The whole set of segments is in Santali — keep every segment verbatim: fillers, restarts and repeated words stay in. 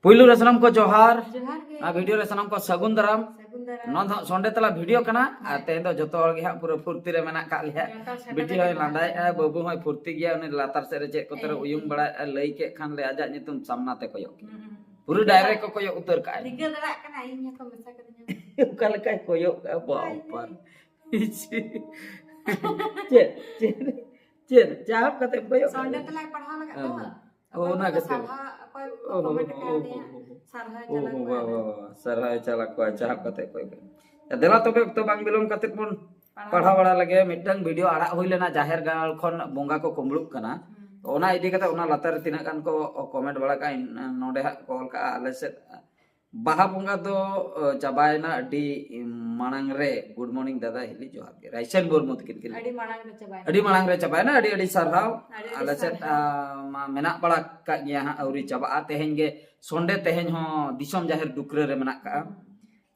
ᱯᱩᱭᱞᱩ ᱨᱮ ᱥᱟᱱᱟᱢ ᱠᱚ ᱡᱚᱦᱟᱨ᱾ ᱡᱚᱦᱟᱨ ᱜᱮ᱾ ᱟᱨ ᱵᱷᱤᱰᱤᱭᱳ ᱨᱮ ᱥᱟᱱᱟᱢ ᱠᱚ ᱥᱟᱹᱜᱩᱱ ᱫᱟᱨᱟᱢ᱾ ᱥᱟᱹᱜᱩᱱ ᱫᱟᱨᱟᱢ᱾ ᱱᱚᱣᱟ ᱫᱚ ᱦᱟᱸᱜ ᱥᱚᱱᱰᱮ ᱛᱟᱞᱟ ᱵᱷᱤᱰᱤᱭᱳ ᱠᱟᱱᱟ᱾ ᱟᱨ ᱛᱮᱦᱮᱧ ᱫᱚ ᱡᱚᱛᱚ ᱦᱚᱲ ᱜᱮ ᱦᱟᱸᱜ ᱯᱩᱨᱟᱹ ᱯᱷᱩᱨᱛᱤ ᱨᱮ ᱢᱮᱱᱟᱜ ᱠᱟᱜ ᱞᱮᱭᱟ᱾ ᱡᱚᱛᱚ ᱥᱟᱹᱜᱩᱱ ᱵᱤᱴᱤ ᱦᱚᱸᱭ ᱫᱟᱨᱟᱢ᱾ ᱞᱟᱸᱫᱟᱭᱮᱫᱼᱟ, ᱵᱟᱹᱵᱩ ᱦᱚᱸᱭ ᱯᱷᱩᱨᱛᱤ ᱜᱮᱭᱟ, ᱩᱱᱤ ᱞᱟᱛᱟᱨ ᱥᱮᱫ ᱨᱮ ᱪᱮᱫ ᱠᱚᱛᱮ ᱨᱮ ᱦᱮᱸ᱾ ᱩᱭᱩᱝ ᱵᱟᱲᱟᱭᱮᱫᱼᱟ, ᱞᱟᱹᱭ ᱠᱮᱫ ᱠᱷᱟᱱ ᱞᱮ ᱟᱡᱟᱜ ᱧᱩᱛᱩᱢ ᱥᱟᱢᱱᱟ ᱛᱮ ᱠᱚᱭᱚᱜ ᱠᱮᱫ᱾ ᱦᱩᱸ, ᱦᱩᱸ᱾ ᱯᱩᱨᱟᱹ ᱰᱟᱭᱨᱮᱠᱴ ᱠᱚ ᱠᱚᱭᱚᱜ ᱩᱛᱟᱹᱨ ᱠᱟᱜᱼᱟᱭ᱾ ᱴᱷᱤᱠᱟᱹ ᱫᱟᱲᱮᱭᱟᱜ ᱠᱟᱱᱟ ᱤᱧ ᱦᱚᱸᱠᱚ ᱢᱮᱥᱟ ᱠᱟᱫᱤᱧᱟ᱾ ᱚᱠᱟ ᱞᱮᱠᱟᱭ ᱠᱚᱭᱚᱜ ᱠᱟᱜᱼᱟ, ᱵᱟᱯᱟᱨ᱾ ᱪᱮᱫ ᱪᱮᱫ ᱪᱮᱫ ᱪᱟᱦᱟᱵ ᱠᱟᱛᱮ ᱠᱚᱭᱚᱜ ᱠᱟᱜᱼᱟ? ᱥᱚᱱᱰᱮ ᱛᱮᱞᱟᱭ ᱯᱟᱲᱦᱟᱣ ᱞᱟᱜᱟᱜ ᱫᱚ᱾ ᱦᱮᱸ᱾ ᱚ, ᱚᱱᱟ ᱚᱠᱚᱭ ᱠᱚ ᱠᱷᱟᱹᱛᱤᱨ᱾ ᱥᱟᱨᱦᱟᱣ, ᱚᱠᱚᱭ ᱠᱚ ᱚ, ᱦᱚ, ᱠᱚᱢᱮᱱᱴ ᱦᱚ, ᱠᱟᱣᱫᱮᱭᱟ᱾ ᱦᱚ, ᱦᱚ᱾ ᱥᱟᱨᱦᱟᱣ ᱚ, ᱪᱟᱞᱟᱣ ᱦᱚ, ᱠᱚᱜᱼᱟ᱾ ᱦᱚ, ᱦᱚ᱾ ᱥᱟᱨᱦᱟᱣ ᱪᱟᱞᱟᱣ ᱠᱚᱜᱼᱟ, ᱪᱟᱦᱟᱵ ᱠᱟᱛᱮ ᱠᱚᱭᱚᱜ ᱠᱟᱜᱼᱟ᱾ ᱫᱮᱞᱟ ᱛᱚᱵᱮ, ᱚᱠᱛᱚ ᱵᱟᱝ ᱵᱤᱞᱚᱢ ᱠᱟᱛᱮ ᱵᱚᱱ ᱯᱟᱲᱦᱟᱣ ᱵᱟᱲᱟ ᱞᱮᱜᱮ᱾ ᱢᱤᱫᱴᱟᱝ ᱵᱷᱤᱰᱤᱭᱳ ᱟᱲᱟᱜ ᱦᱩᱭ ᱞᱮᱱᱟ, ᱡᱟᱦᱮᱨ ᱜᱟᱲ ᱠᱷᱚᱱ ᱵᱚᱸᱜᱟ ᱠᱚ ᱠᱩᱢᱵᱽᱲᱩᱜ ᱠᱟᱱᱟ᱾ ᱦᱩᱸ᱾ ᱚᱱᱟ ᱤᱫᱤ ᱠᱟᱛᱮ ᱚᱱᱟ ᱞᱟᱛᱟᱨ ᱨᱮ ᱛᱤᱱᱟᱹᱜ ᱜᱟᱱ ᱠᱚ ᱠᱚᱢᱮᱱᱴ ᱵᱟᱲᱟ ᱠᱟᱜᱼᱟ, ᱤᱧ ᱱᱚᱰᱮ ᱦᱟᱸᱜ ᱠᱚ ᱚᱞ ᱠᱟᱜᱼᱟ, ᱟᱞᱮ ᱥᱮᱫ ᱵᱟᱦᱟ ᱵᱚᱸᱜᱟ ᱫᱚ, ᱚ, ᱪᱟᱵᱟᱭᱮᱱᱟ ᱟᱹᱰᱤ ᱢᱟᱲᱟᱝ ᱨᱮ᱾ ᱜᱩᱰ ᱢᱚᱨᱱᱤᱝ ᱫᱟᱫᱟ ᱦᱤᱞᱤ, ᱡᱚᱦᱟᱨ ᱜᱮ᱾ ᱨᱟᱭᱥᱮᱱ ᱢᱩᱨᱢᱩ ᱛᱟᱹᱠᱤᱱ ᱠᱤᱱ ᱟᱹᱰᱤ ᱢᱟᱲᱟᱝ ᱨᱮ ᱪᱟᱵᱟᱭᱮᱱᱟ᱾ ᱟᱹᱰᱤ ᱢᱟᱲᱟᱝ ᱨᱮ ᱪᱟᱵᱟᱭᱮᱱᱟ, ᱟᱹᱰᱤ ᱟᱹᱰᱤ ᱥᱟᱨᱦᱟᱣ᱾ ᱟᱹᱰᱤ ᱟᱹᱰᱤ ᱟᱞᱮ ᱥᱮᱫ, ᱥᱟᱨᱦᱟᱣ᱾ ᱟ, ᱢᱟ ᱢᱮᱱᱟᱜ ᱵᱟᱲᱟ ᱠᱟᱜ ᱜᱮᱭᱟ ᱦᱟᱸᱜ, ᱟᱹᱣᱨᱤ ᱪᱟᱵᱟᱜᱼᱟ᱾ ᱛᱮᱦᱮᱧ ᱜᱮ ᱥᱚᱱᱰᱮ, ᱛᱮᱦᱮᱧ ᱦᱚᱸ ᱫᱤᱥᱚᱢ ᱡᱟᱦᱮᱨ ᱰᱩᱠᱨᱟᱹ ᱨᱮ ᱢᱮᱱᱟᱜ ᱠᱟᱜᱼᱟ᱾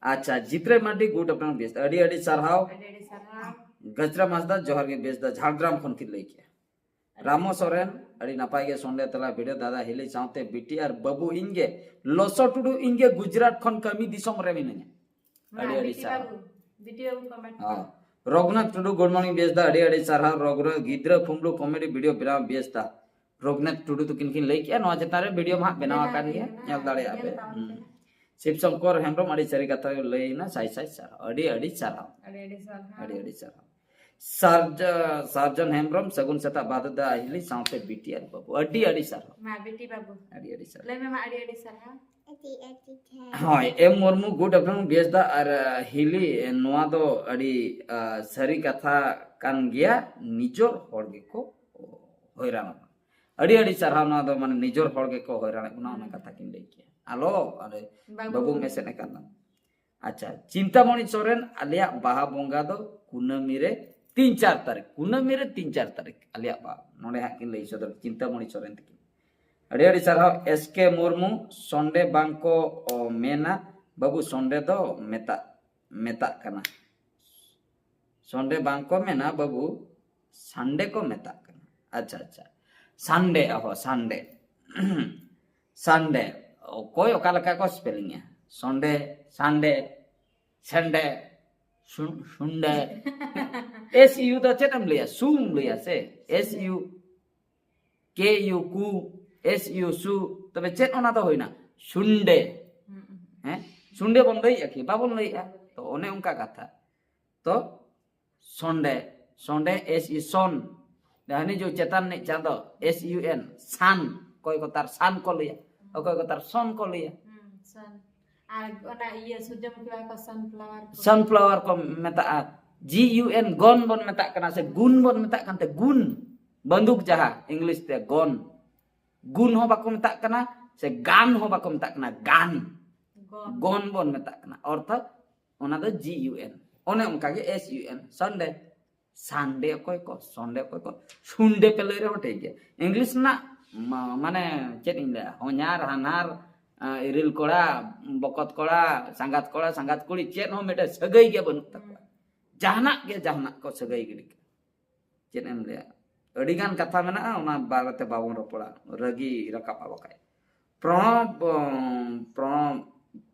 ᱟᱪᱪᱷᱟ, ᱡᱤᱛᱨᱟᱹᱭ ᱢᱟᱨᱰᱤ, ᱜᱩᱰ ᱟᱯᱷᱴᱟᱨᱱᱩᱱ, ᱵᱮᱥ, ᱟᱹᱰᱤ ᱟᱹᱰᱤ ᱥᱟᱨᱦᱟᱣ᱾ ᱟᱹᱰᱤ ᱟᱹᱰᱤ ᱥᱟᱨᱦᱟᱣ᱾ ᱜᱟᱡᱽᱨᱟ ᱢᱟᱥᱫᱟ, ᱡᱚᱦᱟᱨ ᱜᱮ, ᱵᱮᱥ ᱫᱟ, ᱡᱷᱟᱲᱜᱨᱟᱢ ᱠᱷᱚᱱ ᱠᱤᱱ ᱞᱟᱹᱭ ᱠᱮᱜᱼᱟ᱾ ᱨᱟᱢᱚ ᱥᱚᱨᱮᱱ, ᱟᱹᱰᱤ ᱱᱟᱯᱟᱭ ᱜᱮ ᱥᱚᱱᱰᱮ ᱛᱟᱞᱟ ᱵᱷᱤᱰᱤᱭᱳ, ᱫᱟᱫᱟ ᱦᱤᱞᱤ ᱥᱟᱶᱛᱮ ᱵᱤᱴᱤ ᱟᱨ ᱵᱟᱹᱵᱩ, ᱤᱧ ᱜᱮ ᱞᱚᱥᱚ ᱴᱩᱰᱩ, ᱤᱧ ᱜᱮ ᱜᱩᱡᱽᱨᱟᱴ ᱠᱷᱚᱱ ᱠᱟᱹᱢᱤ ᱫᱤᱥᱚᱢ ᱨᱮ ᱢᱤᱱᱟᱹᱧᱟ᱾ ᱢᱟ, ᱟᱹᱰᱤ ᱟᱹᱰᱤ ᱵᱤᱴᱤ ᱥᱟᱨᱦᱟᱣ᱾ ᱵᱟᱹᱵᱩ, ᱵᱤᱴᱤ ᱵᱟᱹᱵᱩ ᱠᱚᱢᱮᱱᱴ ᱦᱚᱸ᱾ ᱨᱚᱜᱷᱩᱱᱟᱛᱷ ᱴᱩᱰᱩ, ᱜᱩᱰ ᱢᱚᱨᱱᱤᱝ ᱵᱮᱥ ᱫᱟ, ᱟᱹᱰᱤ ᱟᱹᱰᱤ ᱥᱟᱨᱦᱟᱣ᱾ ᱨᱚᱜᱷᱩᱱᱟᱛᱷ, ᱜᱤᱫᱽᱨᱟᱹ ᱯᱷᱩᱢᱞᱩ ᱠᱚᱢᱮᱰᱤ ᱵᱷᱤᱰᱤᱭᱳ ᱵᱮᱱᱟᱣ ᱵᱮᱥ ᱫᱟ᱾ ᱨᱚᱜᱷᱩᱱᱟᱛᱷ ᱴᱩᱰᱩ ᱛᱟᱹᱠᱤᱱ ᱠᱤᱱ ᱞᱟᱹᱭ ᱠᱮᱜᱼᱟ, ᱱᱚᱣᱟ ᱪᱮᱛᱟᱱ ᱨᱮ ᱵᱷᱤᱰᱤᱭᱳ ᱢᱟ ᱦᱟᱸᱜ ᱵᱮᱱᱟᱣ ᱵᱮᱱᱟᱣ ᱟᱠᱟᱱ ᱦᱩᱭ ᱜᱮᱭᱟ, ᱠᱟᱱᱟ᱾ ᱧᱮᱞ ᱫᱟᱲᱮᱭᱟᱜᱼᱟ ᱯᱮ᱾ ᱧᱮᱞ ᱛᱟᱵᱚᱱ ᱦᱩᱸ᱾ ᱯᱮ᱾ ᱥᱤᱵ ᱥᱚᱝᱠᱚᱨ ᱦᱮᱢᱵᱨᱚᱢ, ᱟᱹᱰᱤ ᱥᱟᱹᱨᱤ ᱠᱟᱛᱷᱟ ᱞᱟᱹᱭ ᱮᱱᱟ, ᱥᱟᱭ ᱥᱟᱭ ᱥᱟᱨᱦᱟᱣ, ᱟᱹᱰᱤ ᱟᱹᱰᱤ ᱥᱟᱨᱦᱟᱣ᱾ ᱟᱹᱰᱤ ᱟᱹᱰᱤ ᱥᱟᱨᱦᱟᱣ᱾ ᱟᱹᱰᱤ ᱟᱹᱰᱤ ᱥᱟᱨᱦᱟᱣ᱾ ᱥᱟᱨᱡ-, ᱥᱟᱨᱡᱚᱱ ᱦᱮᱢᱵᱨᱚᱢ, ᱥᱟᱹᱜᱩᱱ ᱥᱮᱛᱟᱜ ᱵᱟᱫᱩ ᱫᱟ ᱦᱤᱞᱤ ᱥᱟᱶᱛᱮ ᱵᱤᱴᱤ ᱟᱨ ᱵᱟᱹᱵᱩ, ᱟᱹᱰᱤ ᱟᱹᱰᱤ ᱥᱟᱨᱦᱟᱣ᱾ ᱢᱟ ᱵᱤᱴᱤ ᱵᱟᱹᱵᱩ, ᱟᱹᱰᱤ ᱟᱹᱰᱤ ᱥᱟᱨᱦᱟᱣ᱾ ᱞᱟᱹᱭ ᱢᱮ ᱢᱟ, ᱟᱹᱰᱤ ᱟᱹᱰᱤ ᱥᱟᱨᱦᱟᱣ᱾ ᱦᱳᱭ, ᱮᱢ ᱢᱩᱨᱢᱩ, ᱜᱩᱰ ᱟᱯᱷᱴᱟᱨᱱᱩᱱ ᱵᱮᱥ ᱫᱟ ᱟᱨ, ᱟ, ᱦᱤᱞᱤ, ᱱᱚᱣᱟ ᱫᱚ ᱟᱹᱰᱤ, ᱟ, ᱥᱟᱹᱨᱤ ᱠᱟᱛᱷᱟ ᱠᱟᱱ ᱜᱮᱭᱟ, ᱱᱤᱡᱚᱨ ᱦᱚᱲ ᱜᱮᱠᱚ ᱦᱚᱭᱨᱟᱱᱚᱜ ᱠᱟᱱᱟ᱾ ᱟᱹᱰᱤ ᱟᱹᱰᱤ ᱥᱟᱨᱦᱟᱣ, ᱱᱚᱣᱟ ᱫᱚ ᱢᱟᱱᱮ ᱱᱤᱡᱚᱨ ᱦᱚᱲ ᱜᱮᱠᱚ ᱦᱚᱭᱨᱟᱱᱚᱜ ᱠᱟᱱᱟ, ᱚᱱᱟ ᱦᱩᱸ᱾ ᱠᱟᱛᱷᱟ ᱠᱤᱱ ᱞᱟᱹᱭ ᱠᱮᱜᱼᱟ᱾ ᱟᱞᱚ, ᱟᱞᱮ ᱵᱟᱹᱵᱩ᱾ ᱵᱟᱹᱵᱩᱢ ᱮᱥᱮᱫ ᱟᱠᱟᱱ ᱫᱚ᱾ ᱟᱪᱪᱷᱟ, ᱪᱤᱱᱛᱟᱢᱚᱬᱤ ᱥᱚᱨᱮᱱ, ᱟᱞᱮᱭᱟᱜ ᱵᱟᱦᱟ ᱵᱚᱸᱜᱟ ᱫᱚ ᱠᱩᱱᱟᱹᱢᱤ ᱨᱮ ᱛᱤᱱ ᱪᱟᱨ ᱛᱟᱹᱨᱤᱠᱷ, ᱠᱩᱱᱟᱹᱢᱤ ᱨᱮ ᱛᱤᱱ ᱪᱟᱨ ᱛᱟᱹᱨᱤᱠᱷ ᱟᱞᱮᱭᱟᱜ ᱵᱟᱦᱟ, ᱱᱚᱰᱮ ᱦᱟᱸᱜ ᱠᱤᱱ ᱞᱟᱹᱭ ᱥᱚᱫᱚᱨ, ᱪᱤᱱᱛᱟᱢᱚᱬᱤ ᱥᱚᱨᱮᱱ ᱛᱟᱹᱠᱤᱱ᱾ ᱟᱹᱰᱤ ᱟᱹᱰᱤ ᱥᱟᱨᱦᱟᱣ᱾ ᱮᱥ ᱠᱮ ᱢᱩᱨᱢᱩ, ᱥᱚᱱᱰᱮ ᱵᱟᱝ ᱠᱚ, ᱚ, ᱢᱮᱱᱟ ᱵᱟᱹᱵᱩ, ᱥᱚᱱᱰᱮ ᱫᱚ ᱢᱮᱛᱟᱜ, ᱢᱮᱛᱟᱜ ᱠᱟᱱᱟ᱾ ᱥᱚᱱᱰᱮ ᱵᱟᱝ ᱠᱚ ᱢᱮᱱᱟ ᱵᱟᱹᱵᱩ, ᱥᱟᱱᱰᱮ ᱠᱚ ᱢᱮᱛᱟᱜ ᱠᱟᱱᱟ᱾ ᱟᱪᱪᱷᱟ, ᱟᱪᱪᱷᱟ, ᱥᱟᱱᱰᱮ, ᱚᱦᱚ, ᱥᱟᱱᱰᱮ᱾ ᱥᱟᱱᱰᱮ, ᱚ, ᱚᱠᱚᱭ ᱚᱠᱟ ᱞᱮᱠᱟ ᱠᱚ ᱥᱯᱮᱞᱤᱝᱟ᱾ ᱥᱚᱱᱰᱮ, ᱥᱟᱱᱰᱮ, ᱥᱮᱱᱰᱮ, ᱥᱩᱱ- ᱥᱩᱱᱰᱮ᱾ S U ᱫᱚ ᱪᱮᱫ ᱮᱢ ᱞᱟᱹᱭᱟ? ᱥᱩᱢ ᱞᱟᱹᱭᱟ ᱥᱮ? S U K U ᱠᱩ, S U ᱥᱩ᱾ ᱛᱚᱵᱮ ᱪᱮᱫ ᱚᱱᱟ ᱫᱚ ᱦᱩᱭᱱᱟ? ᱥᱩᱱᱰᱮ᱾ ᱦᱮᱸ, ᱥᱩᱱᱰᱮ ᱵᱚᱱ ᱞᱟᱹᱭᱮᱜᱼᱟ ᱠᱤ ᱵᱟᱵᱚᱱ ᱞᱟᱹᱭᱮᱜᱼᱟ? ᱛᱚ ᱚᱱᱮ ᱚᱱᱠᱟ ᱠᱟᱛᱷᱟ᱾ ᱛᱚ ᱥᱚᱱᱰᱮ, ᱥᱚᱱᱰᱮ, S U ᱥᱚᱱ᱾ ᱦᱟᱹᱱᱤ ᱡᱚ ᱪᱮᱛᱟᱱ ᱨᱤᱱᱤᱡ ᱪᱟᱸᱫᱚ, S U N ᱥᱟᱱ᱾ ᱚᱠᱚᱭ ᱠᱚ ᱛᱟᱨ ᱥᱟᱱ ᱠᱚ ᱞᱟᱹᱭᱟ, ᱚᱠᱚᱭ ᱠᱚ ᱛᱟᱨ ᱥᱚᱱ ᱠᱚ ᱞᱟᱹᱭᱟ᱾ ᱦᱩᱸ, ᱥᱟᱱ᱾ ᱟᱨ ᱚᱱᱟ ᱤᱭᱟᱹ ᱥᱩᱨᱡᱚᱢᱩᱠᱷᱤ ᱵᱟᱦᱟ ᱠᱚ sunflower ᱠᱚ᱾ Sunflower ᱠᱚ ᱢᱮᱛᱟᱜᱼᱟ᱾ G U N, ᱜᱚᱱ ᱵᱚᱱ ᱢᱮᱛᱟᱜ ᱠᱟᱱᱟ, ᱥᱮ ᱜᱩᱱ ᱵᱚᱱ ᱢᱮᱛᱟᱜ ᱠᱟᱱ ᱛᱮ ᱜᱩᱱ᱾ ᱵᱟᱱᱫᱩᱠ ᱡᱟᱦᱟᱸ English ᱛᱮ ᱜᱚᱱ, ᱜᱩᱱ ᱦᱚᱸ ᱵᱟᱠᱚ ᱢᱮᱛᱟᱜ ᱠᱟᱱᱟ, ᱥᱮ ᱜᱟᱱ ᱦᱚᱸ ᱵᱟᱠᱚ ᱢᱮᱛᱟᱜ ᱠᱟᱱᱟ, ᱜᱟᱱ᱾ ᱜᱚᱱ᱾ ᱜᱚᱱ ᱵᱚᱱ ᱢᱮᱛᱟᱜ ᱠᱟᱱᱟ, ᱚᱨᱛᱷᱟᱛ ᱚᱱᱟ ᱫᱚ G U N᱾ ᱚᱱᱮ ᱚᱱᱠᱟ ᱜᱮ S U N, ᱥᱚᱱᱰᱮ᱾ ᱥᱟᱱᱰᱮ ᱚᱠᱚᱭ ᱠᱚ, ᱥᱚᱱᱰᱮ ᱚᱠᱚᱭ ᱠᱚ, ᱥᱩᱱᱰᱮ ᱯᱮ ᱞᱟᱹᱭ ᱨᱮᱦᱚᱸ ᱴᱷᱤᱠ ᱜᱮᱭᱟ᱾ English ᱨᱮᱱᱟᱜ ᱢᱟ- ᱢᱟᱱᱮ ᱪᱮᱫ ᱤᱧ ᱞᱟᱹᱭᱟ, ᱦᱚᱧᱦᱟᱨ, ᱦᱟᱱᱦᱟᱨ, ᱟᱸ, ᱤᱨᱤᱞ ᱠᱚᱲᱟ, ᱵᱚᱠᱚᱛ ᱠᱚᱲᱟ, ᱥᱟᱸᱜᱟᱛ ᱠᱚᱲᱟ, ᱥᱟᱸᱜᱟᱛ ᱠᱩᱲᱤ, ᱪᱮᱫ ᱦᱚᱸ ᱢᱤᱫᱴᱮᱡ ᱥᱟᱹᱜᱟᱹᱭ ᱜᱮ ᱵᱟᱹᱱᱩᱜ ᱛᱟᱠᱚᱣᱟ᱾ ᱡᱟᱦᱟᱱᱟᱜ ᱜᱮ ᱡᱟᱦᱟᱱᱟᱜ ᱠᱚ ᱥᱟᱹᱜᱟᱹᱭ ᱜᱤᱰᱤ ᱠᱟᱜᱼᱟ᱾ ᱪᱮᱫ ᱮᱢ ᱞᱟᱹᱭᱟ, ᱟᱹᱰᱤᱜᱟᱱ ᱠᱟᱛᱷᱟ ᱢᱮᱱᱟᱜᱼᱟ, ᱚᱱᱟ ᱵᱟᱨᱮᱛᱮ ᱵᱟᱵᱚᱱ ᱨᱚᱯᱚᱲᱟ, ᱨᱟᱹᱜᱤ ᱨᱟᱠᱟᱵᱼᱟ ᱵᱟᱠᱷᱟᱡ᱾ ᱯᱨᱚᱬᱚᱵ, ᱯᱨᱚᱬᱚᱵ,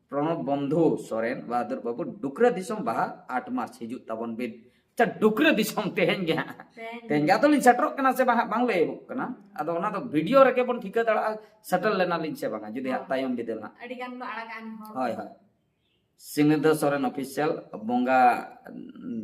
ᱯᱨᱚᱬᱚᱵ ᱵᱚᱱᱫᱷᱩ ᱥᱚᱨᱮᱱ, ᱵᱟᱦᱟᱫᱩᱨ ᱵᱟᱹᱵᱩ, ᱰᱩᱠᱨᱟᱹ ᱫᱤᱥᱚᱢ ᱵᱟᱦᱟ ᱟᱴ ᱢᱟᱨᱪ ᱦᱤᱡᱩᱜ ᱛᱟᱵᱚᱱ ᱵᱤᱱ᱾ ᱟᱪᱪᱷᱟ, ᱰᱩᱠᱨᱟᱹ ᱫᱤᱥᱚᱢ ᱛᱮᱦᱮᱧ ᱜᱮ ᱦᱟᱸᱜ᱾ ᱛᱮᱦᱮᱧ ᱛᱮᱦᱮᱧ ᱜᱮ ᱟᱫᱚ ᱞᱤᱧ ᱥᱮᱴᱮᱨᱚᱜ ᱠᱟᱱᱟ ᱥᱮ ᱵᱟᱝ ᱦᱟᱸᱜ ᱵᱟᱝ ᱞᱟᱹᱭᱚᱜ ᱠᱟᱱᱟ᱾ ᱟᱫᱚ ᱚᱱᱟ ᱫᱚ ᱵᱷᱤᱰᱤᱭᱳ ᱨᱮᱜᱮ ᱵᱚᱱ ᱴᱷᱤᱠᱟᱹ ᱫᱟᱲᱮᱭᱟᱜᱼᱟ, ᱥᱮᱴᱮᱨ ᱞᱮᱱᱟᱞᱤᱧ ᱥᱮ ᱵᱟᱝᱟ, ᱡᱩᱫᱤ ᱦᱟᱸᱜ ᱛᱟᱭᱚᱢ ᱵᱤᱫᱟᱹᱞ ᱦᱟᱸᱜ᱾ ᱟᱹᱰᱤ ᱜᱟᱱ ᱠᱚ ᱟᱲᱟᱜᱟ ᱟᱱ ᱦᱚᱲ᱾ ᱦᱳᱭ, ᱦᱳᱭ᱾ ᱥᱤᱝᱱᱤᱫᱷᱚ ᱥᱚᱨᱮᱱ ᱚᱯᱷᱤᱥᱤᱭᱟᱞ, ᱵᱚᱸᱜᱟ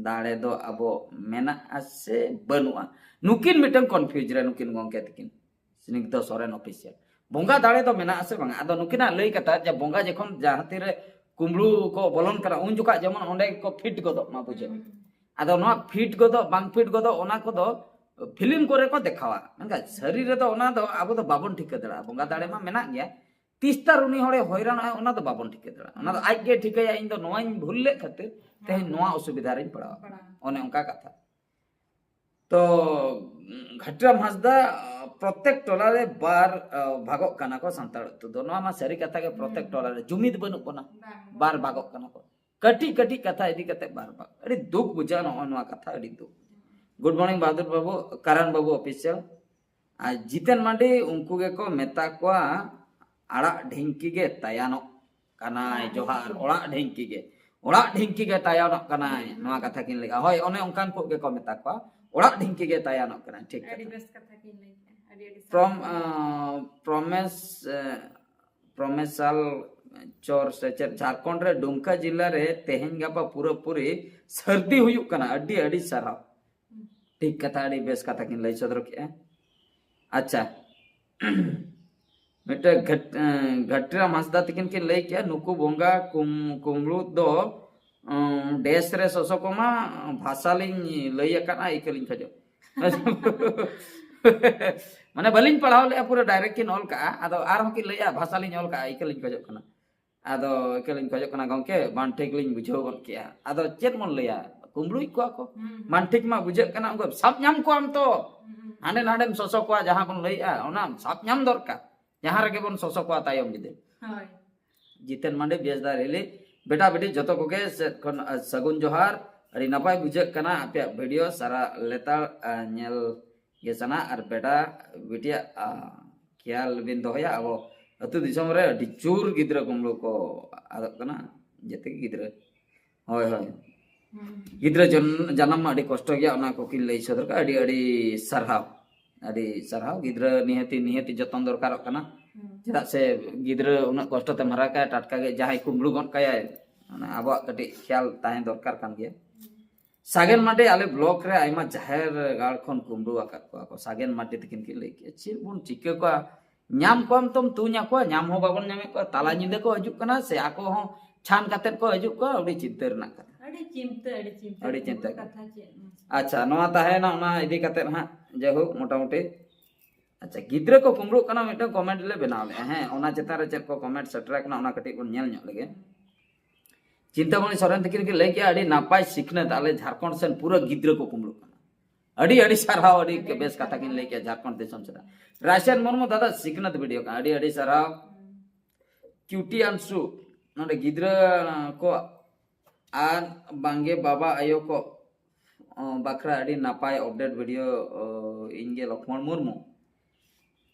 ᱫᱟᱲᱮ ᱫᱚ ᱟᱵᱚ ᱢᱮᱱᱟᱜᱼᱟ ᱥᱮ ᱵᱟᱹᱱᱩᱜᱼᱟ? ᱱᱩᱠᱤᱱ ᱢᱤᱫᱴᱟᱝ ᱠᱚᱱᱯᱷᱤᱭᱩᱡᱽ ᱨᱮ ᱱᱩᱠᱤᱱ ᱜᱚᱝᱠᱮ ᱛᱟᱹᱠᱤᱱ, ᱥᱤᱝᱱᱤᱫᱷᱚ ᱥᱚᱨᱮᱱ ᱚᱯᱷᱤᱥᱤᱭᱟᱞ, ᱵᱚᱸᱜᱟ ᱫᱟᱲᱮ ᱫᱚ ᱢᱮᱱᱟᱜᱼᱟ ᱥᱮ ᱵᱟᱝᱟ? ᱟᱫᱚ ᱱᱩᱠᱤᱱᱟᱜ ᱞᱟᱹᱭ ᱠᱟᱛᱷᱟ ᱡᱮ ᱵᱚᱸᱜᱟ ᱡᱚᱠᱷᱚᱱ ᱡᱟᱦᱟᱸ ᱛᱤᱨᱮ ᱠᱩᱢᱵᱽᱲᱩ ᱠᱚ ᱵᱚᱞᱚᱱ ᱠᱟᱱᱟ, ᱩᱱ ᱡᱚᱠᱷᱟᱜ ᱡᱮᱢᱚᱱ ᱚᱸᱰᱮ ᱜᱮᱠᱚ ᱯᱷᱤᱴ ᱜᱚᱫᱚᱜ ᱢᱟ, ᱵᱩᱡᱷᱟᱹᱣ᱾ ᱟᱫᱚ ᱱᱚᱣᱟ ᱯᱷᱤᱴ ᱜᱚᱫᱚᱜ ᱵᱟᱝ ᱯᱷᱤᱴ ᱜᱚᱫᱚᱜ ᱚᱱᱟ ᱠᱚᱫᱚ ᱯᱷᱤᱞᱢ ᱠᱚᱨᱮ ᱠᱚ ᱫᱮᱠᱷᱟᱣᱟ, ᱢᱮᱱᱠᱷᱟᱱ ᱥᱟᱹᱨᱤ ᱨᱮᱫᱚ ᱚᱱᱟ ᱫᱚ ᱟᱵᱚ ᱫᱚ ᱵᱟᱵᱚᱱ ᱴᱷᱤᱠᱟᱹ ᱫᱟᱲᱮᱭᱟᱜᱼᱟ᱾ ᱵᱚᱸᱜᱟ ᱫᱟᱲᱮ ᱢᱟ ᱢᱮᱱᱟᱜ ᱜᱮᱭᱟ, ᱛᱤᱥ ᱛᱟᱨ ᱩᱱᱤ ᱦᱚᱲᱮ ᱦᱚᱭᱨᱟᱱᱚᱜᱼᱟ, ᱚᱱᱟ ᱫᱚ ᱵᱟᱵᱚᱱ ᱴᱷᱤᱠᱟᱹ ᱫᱟᱲᱮᱭᱟᱜᱼᱟ᱾ ᱚᱱᱟ ᱫᱚ ᱟᱡ ᱜᱮ ᱴᱷᱤᱠᱟᱹᱭᱟ, ᱤᱧ ᱫᱚ ᱱᱚᱣᱟᱧ ᱵᱷᱩᱞ ᱞᱮᱫ ᱠᱷᱟᱹᱛᱤᱨ ᱛᱮᱦᱮᱧ ᱱᱚᱣᱟ ᱚᱥᱩᱵᱤᱫᱷᱟ ᱨᱤᱧ ᱯᱟᱲᱟᱣ ᱟᱠᱟᱱᱟ᱾ ᱚᱱᱮ ᱚᱱᱠᱟ ᱠᱟᱛᱷᱟ᱾ ᱛᱚ ᱜᱷᱟᱴᱤᱨᱟᱢ ᱦᱟᱸᱥᱫᱟ, ᱯᱨᱚᱛᱮᱠ ᱴᱚᱞᱟ ᱨᱮ ᱵᱟᱨ ᱵᱷᱟᱜᱚᱜ ᱠᱟᱱᱟ ᱠᱚ ᱥᱟᱱᱛᱟᱲ ᱟᱹᱛᱩ ᱫᱚ᱾ ᱱᱚᱣᱟ ᱢᱟ ᱥᱟᱹᱨᱤ ᱠᱟᱛᱷᱟ ᱜᱮ, ᱯᱨᱚᱛᱮᱠ ᱴᱚᱞᱟ ᱨᱮ ᱡᱩᱢᱤᱫ ᱵᱟᱹᱱᱩᱜ ᱵᱚᱱᱟ, ᱵᱟᱨ ᱵᱷᱟᱜᱚᱜ ᱠᱟᱱᱟ ᱠᱚ᱾ ᱠᱟᱹᱴᱤᱡ ᱠᱟᱹᱴᱤᱡ ᱠᱟᱛᱷᱟ ᱤᱫᱤ ᱠᱟᱛᱮ ᱵᱟᱨ ᱵᱷᱟᱜ, ᱟᱹᱰᱤ ᱫᱩᱠ ᱵᱩᱡᱷᱟᱹᱜᱼᱟ ᱱᱚᱜᱼᱚᱭ ᱱᱚᱣᱟ ᱠᱟᱛᱷᱟ, ᱟᱹᱰᱤ ᱫᱩᱠ᱾ ᱜᱩᱰ ᱢᱚᱨᱱᱤᱝ ᱵᱟᱦᱟᱫᱩᱨ ᱵᱟᱹᱵᱩ, ᱠᱟᱨᱟᱱ ᱵᱟᱹᱵᱩ ᱚᱯᱷᱤᱥᱤᱭᱟᱞ᱾ ᱟᱨ ᱡᱤᱛᱮᱱ ᱢᱟᱱᱰᱤ, ᱩᱱᱠᱩ ᱜᱮᱠᱚ ᱢᱮᱛᱟ ᱠᱚᱣᱟ, ᱟᱲᱟᱜ ᱰᱷᱤᱝᱠᱤ ᱜᱮ ᱛᱟᱭᱟᱱᱚᱜ ᱠᱟᱱᱟᱭ᱾ ᱡᱚᱦᱟᱨ, ᱚᱲᱟᱜ ᱰᱷᱤᱝᱠᱤ ᱜᱮ, ᱚᱲᱟᱜ ᱰᱷᱤᱝᱠᱤ ᱜᱮ ᱛᱟᱭᱟᱱᱚᱜ ᱠᱟᱱᱟᱭ, ᱱᱚᱣᱟ ᱠᱟᱛᱷᱟ ᱠᱤᱱ ᱞᱟᱹᱭᱟ᱾ ᱦᱳᱭ, ᱚᱱᱮ ᱚᱱᱠᱟᱱ ᱠᱚ ᱜᱮᱠᱚ ᱢᱮᱛᱟ ᱠᱚᱣᱟ, ᱚᱲᱟᱜ ᱰᱷᱤᱝᱠᱤ ᱜᱮ ᱛᱟᱭᱟᱱᱚᱜ ᱠᱟᱱᱟᱭ᱾ ᱴᱷᱤᱠ ᱠᱟᱛᱷᱟ᱾ ᱵᱮᱥ ᱠᱟᱛᱷᱟ ᱠᱤᱱ ᱞᱟᱹᱭ ᱠᱮᱜᱼᱟ, ᱟᱹᱰᱤ ᱟᱹᱰᱤ ᱯᱨᱚᱢ ᱯᱨᱚᱢᱮᱥ ᱯᱨᱚᱢᱮᱥᱟᱞ ᱪᱚᱨ ᱥᱮ ᱪᱮᱫ, ᱡᱷᱟᱲᱠᱷᱚᱸᱰ ᱨᱮ ᱰᱩᱢᱠᱟ ᱡᱤᱞᱟ ᱨᱮ ᱛᱮᱦᱮᱧ ᱜᱟᱯᱟ ᱯᱩᱨᱟᱹᱯᱩᱨᱤ ᱥᱟᱹᱨᱫᱤ ᱦᱩᱭᱩᱜ ᱠᱟᱱᱟ᱾ ᱟᱹᱰᱤ ᱟᱹᱰᱤ ᱥᱟᱨᱦᱟᱣ᱾ ᱴᱷᱤᱠ ᱠᱟᱛᱷᱟ, ᱟᱹᱰᱤ ᱵᱮᱥ ᱠᱟᱛᱷᱟ ᱠᱤᱱ ᱞᱟᱹᱭ ᱥᱚᱫᱚᱨ ᱠᱮᱜᱼᱟ᱾ ᱟᱪᱪᱷᱟ, ᱢᱤᱫᱴᱮᱱ ᱜᱷᱟᱹᱴ- ᱮᱸ, ᱜᱷᱟᱹᱴᱨᱟᱢ ᱦᱟᱸᱥᱫᱟ ᱛᱟᱹᱠᱤᱱ ᱠᱤᱱ ᱞᱟᱹᱭ ᱠᱮᱜᱼᱟ, ᱱᱩᱠᱩ ᱵᱚᱸᱜᱟ ᱠᱩᱢ- ᱠᱩᱢᱵᱽᱲᱩ ᱫᱚ ᱩᱸ, ᱰᱮᱥ ᱨᱮ ᱥᱚᱥᱚ ᱠᱚᱢᱟ ᱵᱷᱟᱥᱟ ᱞᱤᱧ ᱞᱟᱹᱭ ᱟᱠᱟᱫᱼᱟ, ᱤᱠᱟᱹ ᱞᱤᱧ ᱠᱷᱚᱡᱚᱜ᱾ ᱢᱟᱱᱮ ᱵᱟᱹᱞᱤᱧ ᱯᱟᱲᱦᱟᱣ ᱞᱮᱜᱼᱟ, ᱯᱩᱨᱟᱹ ᱰᱟᱭᱨᱮᱠᱴ ᱠᱤᱱ ᱚᱞ ᱠᱟᱜᱼᱟ, ᱟᱫᱚ ᱟᱨᱦᱚᱸ ᱠᱤᱱ ᱞᱟᱹᱭᱟ ᱵᱷᱟᱥᱟ ᱞᱤᱧ ᱚᱞ ᱠᱟᱜᱼᱟ, ᱤᱠᱟᱹ ᱞᱤᱧ ᱠᱷᱚᱡᱚᱜ ᱠᱟᱱᱟ᱾ ᱟᱫᱚ ᱤᱠᱟᱹ ᱞᱤᱧ ᱠᱷᱚᱡᱚᱜ ᱠᱟᱱᱟ ᱜᱚᱢᱠᱮ, ᱵᱟᱝ ᱴᱷᱤᱠ ᱞᱤᱧ ᱵᱩᱡᱷᱟᱹᱣ ᱜᱚᱫ ᱠᱮᱜᱼᱟ᱾ ᱟᱫᱚ ᱪᱮᱫ ᱵᱚᱱ ᱞᱟᱹᱭᱟ, ᱠᱩᱢᱵᱽᱲᱩᱭᱮᱫ ᱠᱚᱣᱟ ᱠᱚ᱾ ᱵᱟᱝ ᱴᱷᱤᱠ ᱢᱟ ᱵᱩᱡᱷᱟᱹᱜ ᱠᱟᱱᱟ, ᱩᱱᱠᱩ ᱥᱟᱵ ᱧᱟᱢ ᱠᱚᱣᱟᱢ ᱛᱚ᱾ ᱦᱟᱸᱰᱮ ᱱᱟᱰᱮᱢ ᱥᱚᱥᱚ ᱠᱚᱣᱟ, ᱡᱟᱦᱟᱸ ᱵᱚᱱ ᱞᱟᱹᱭᱮᱜᱼᱟ, ᱚᱱᱟ ᱥᱟᱵ ᱧᱟᱢ ᱫᱚᱨᱠᱟᱨ᱾ ᱡᱟᱦᱟᱸ ᱨᱮᱜᱮ ᱵᱚᱱ ᱥᱚᱥᱚ ᱠᱚᱣᱟ ᱛᱟᱭᱚᱢ ᱵᱤᱫᱟᱹᱞ᱾ ᱦᱳᱭ᱾ ᱡᱤᱛᱮᱱ ᱢᱟᱱᱰᱤ, ᱵᱮᱥᱫᱟ ᱨᱮᱞᱤ, ᱵᱮᱴᱟ ᱵᱮᱴᱤ ᱡᱚᱛᱚ ᱠᱚᱜᱮ ᱥᱮᱫ ᱠᱷᱚᱱ ᱟᱹ, ᱥᱟᱹᱜᱩᱱ ᱡᱚᱦᱟᱨ᱾ ᱟᱹᱰᱤ ᱱᱟᱯᱟᱭ ᱵᱩᱡᱷᱟᱹᱜ ᱠᱟᱱᱟ ᱟᱯᱮᱭᱟᱜ ᱵᱷᱤᱰᱤᱭᱳ ᱥᱟᱨᱟ ᱞᱮᱛᱟᱲ ᱟᱹ, ᱧᱮᱞ ᱜᱮ ᱥᱟᱱᱟ᱾ ᱟᱨ ᱵᱮᱴᱟ ᱵᱤᱴᱤᱭᱟᱜ ᱟᱹ, ᱠᱷᱮᱭᱟᱞ ᱵᱤᱱ ᱫᱚᱦᱚᱭᱟ᱾ ᱟᱵᱚ ᱟᱹᱛᱩ ᱫᱤᱥᱚᱢ ᱨᱮ ᱟᱹᱰᱤ ᱡᱳᱨ ᱜᱤᱫᱽᱨᱟᱹ ᱠᱩᱢᱵᱽᱲᱩ ᱠᱚ ᱟᱫᱚᱜ ᱠᱟᱱᱟ, ᱡᱮᱛᱮ ᱜᱮ ᱜᱤᱫᱽᱨᱟᱹ᱾ ᱦᱳᱭ ᱦᱳᱭ᱾ ᱜᱤᱫᱽᱨᱟᱹ ᱡᱚᱱ- ᱡᱟᱱᱟᱢ ᱢᱟ ᱟᱹᱰᱤ ᱠᱚᱥᱴᱚ ᱜᱮᱭᱟ, ᱚᱱᱟ ᱠᱚᱠᱤᱱ ᱞᱟᱹᱭ ᱥᱚᱫᱚᱨ ᱠᱟᱜᱼᱟ᱾ ᱟᱹᱰᱤ ᱟᱹᱰᱤ ᱥᱟᱨᱦᱟᱣ, ᱟᱹᱰᱤ ᱥᱟᱨᱦᱟᱣ᱾ ᱜᱤᱫᱽᱨᱟᱹ ᱱᱤᱦᱟᱹᱛᱤ ᱱᱤᱦᱟᱹᱛᱤ ᱡᱚᱛᱚᱱ ᱫᱚᱨᱠᱟᱨᱚᱜ ᱠᱟᱱᱟ᱾ ᱪᱮᱫᱟᱜ ᱥᱮ ᱜᱤᱫᱽᱨᱟᱹ ᱩᱱᱟᱹᱜ ᱠᱚᱥᱴᱚ ᱛᱮᱢ ᱦᱟᱨᱟ ᱠᱟᱭᱟ, ᱴᱟᱴᱠᱟ ᱜᱮ ᱡᱟᱦᱟᱸᱭ ᱠᱩᱢᱵᱽᱲᱩ ᱜᱚᱫ ᱠᱟᱭᱟᱭ, ᱢᱟᱱᱮ ᱟᱵᱚᱣᱟᱜ ᱠᱟᱹᱴᱤᱡ ᱠᱷᱮᱭᱟᱞ ᱛᱟᱦᱮᱸ ᱫᱚᱨᱠᱟᱨ ᱠᱟᱱ ᱜᱮᱭᱟ᱾ ᱥᱟᱜᱮᱱ ᱢᱟᱨᱰᱤ, ᱟᱞᱮ ᱵᱞᱚᱠ ᱨᱮ ᱟᱭᱢᱟ ᱡᱟᱦᱮᱨ ᱜᱟᱲ ᱠᱷᱚᱱ ᱠᱩᱢᱵᱽᱲᱩ ᱟᱠᱟᱫ ᱠᱚᱣᱟ ᱠᱚ᱾ ᱥᱟᱜᱮᱱ ᱢᱟᱨᱰᱤ ᱛᱟᱹᱠᱤᱱ ᱠᱤᱱ ᱞᱟᱹᱭ ᱠᱮᱜᱼᱟ, ᱪᱮᱫ ᱵᱚᱱ ᱪᱤᱠᱟᱹ ᱠᱚᱣᱟ, ᱧᱟᱢ ᱠᱚᱣᱟᱢ ᱛᱚᱢ ᱛᱩᱧ ᱟᱠᱚᱣᱟ, ᱧᱟᱢ ᱦᱚᱸ ᱵᱟᱵᱚᱱ ᱧᱟᱢᱮᱫ ᱠᱚᱣᱟ, ᱛᱟᱞᱟ ᱧᱤᱫᱟᱹ ᱠᱚ ᱦᱤᱡᱩᱜ ᱠᱟᱱᱟ ᱥᱮ ᱟᱠᱚ ᱦᱚᱸ ᱪᱷᱟᱱ ᱠᱟᱛᱮᱫ ᱠᱚ ᱦᱤᱡᱩᱜ ᱠᱚᱣᱟ, ᱟᱹᱰᱤ ᱪᱤᱱᱛᱟᱹ ᱨᱮᱱᱟᱜ ᱠᱟᱛᱷᱟ᱾ ᱟᱹᱰᱤ ᱪᱤᱱᱛᱟᱹ, ᱟᱹᱰᱤ ᱪᱤᱱᱛᱟᱹ᱾ ᱟᱹᱰᱤ ᱪᱤᱱᱛᱟᱹ᱾ ᱠᱟᱛᱷᱟ ᱪᱮᱫ? ᱟᱪᱪᱷᱟ, ᱱᱚᱣᱟ ᱛᱟᱦᱮᱸᱭᱮᱱᱟ ᱚᱱᱟ ᱤᱫᱤ ᱠᱟᱛᱮᱫ ᱦᱟᱸᱜ᱾ ᱡᱟᱭᱦᱳᱠ, ᱢᱚᱴᱟᱢᱩᱴᱤ ᱟᱪᱪᱷᱟ, ᱜᱤᱫᱽᱨᱟᱹ ᱠᱚ ᱠᱩᱢᱵᱽᱲᱩᱜ ᱠᱟᱱᱟ ᱢᱤᱫᱴᱟᱝ ᱠᱚᱢᱮᱱᱴ ᱞᱮ ᱵᱮᱱᱟᱣ ᱞᱮᱜᱼᱟ, ᱦᱮᱸ, ᱚᱱᱟ ᱪᱮᱛᱟᱱ ᱨᱮ ᱪᱮᱫ ᱠᱚ ᱠᱚᱢᱮᱱᱴ ᱥᱮᱴᱮᱨ ᱟᱠᱟᱱᱟ ᱚᱱᱟ ᱠᱟᱹᱴᱤᱡ ᱵᱚᱱ ᱧᱮᱞ ᱧᱚᱜ ᱞᱮᱜᱮ᱾ ᱪᱤᱱᱛᱟᱢᱚᱱᱤ ᱥᱚᱨᱮᱱ ᱛᱟᱹᱠᱤᱱ ᱠᱤᱱ ᱞᱟᱹᱭ ᱠᱮᱜᱼᱟ, ᱟᱹᱰᱤ ᱱᱟᱯᱟᱭ ᱥᱤᱠᱷᱱᱟᱹᱛ, ᱟᱞᱮ ᱡᱷᱟᱲᱠᱷᱚᱸᱰ ᱥᱮᱱ ᱯᱩᱨᱟᱹ ᱜᱤᱫᱽᱨᱟᱹ ᱠᱚ ᱠᱩᱢᱵᱽᱲᱩᱜ ᱠᱟᱱᱟ᱾ ᱟᱹᱰᱤ ᱟᱹᱰᱤ ᱥᱟᱨᱦᱟᱣ, ᱟᱹᱰᱤ ᱵᱮᱥ ᱠᱟᱛᱷᱟ ᱠᱤᱱ ᱞᱟᱹᱭ ᱠᱮᱜᱼᱟ ᱡᱷᱟᱲᱠᱷᱚᱸᱰ ᱫᱤᱥᱚᱢ ᱥᱮᱱᱟᱜ᱾ ᱨᱟᱭᱥᱮᱱ ᱢᱩᱨᱢᱩ, ᱫᱟᱫᱟ ᱥᱤᱠᱷᱱᱟᱹᱛ ᱵᱷᱤᱰᱤᱭᱳ ᱠᱟᱱᱟ, ᱟᱹᱰᱤ ᱟᱹᱰᱤ ᱥᱟᱨᱦᱟᱣ᱾ ᱠᱤᱭᱩᱴᱤ ᱟᱱᱥᱩ, ᱱᱚᱰᱮ ᱜᱤᱫᱽᱨᱟᱹ ᱠᱚ ᱟᱨ ᱵᱟᱝᱜᱮ ᱵᱟᱵᱟ ᱟᱭᱳ ᱠᱚ ᱚ, ᱵᱟᱠᱷᱨᱟ ᱟᱹᱰᱤ ᱱᱟᱯᱟᱭ ᱟᱯᱰᱮᱴ ᱵᱷᱤᱰᱤᱭᱳ, ᱚ, ᱤᱧ ᱜᱮ ᱞᱚᱠᱷᱢᱚᱬ ᱢᱩᱨᱢᱩ᱾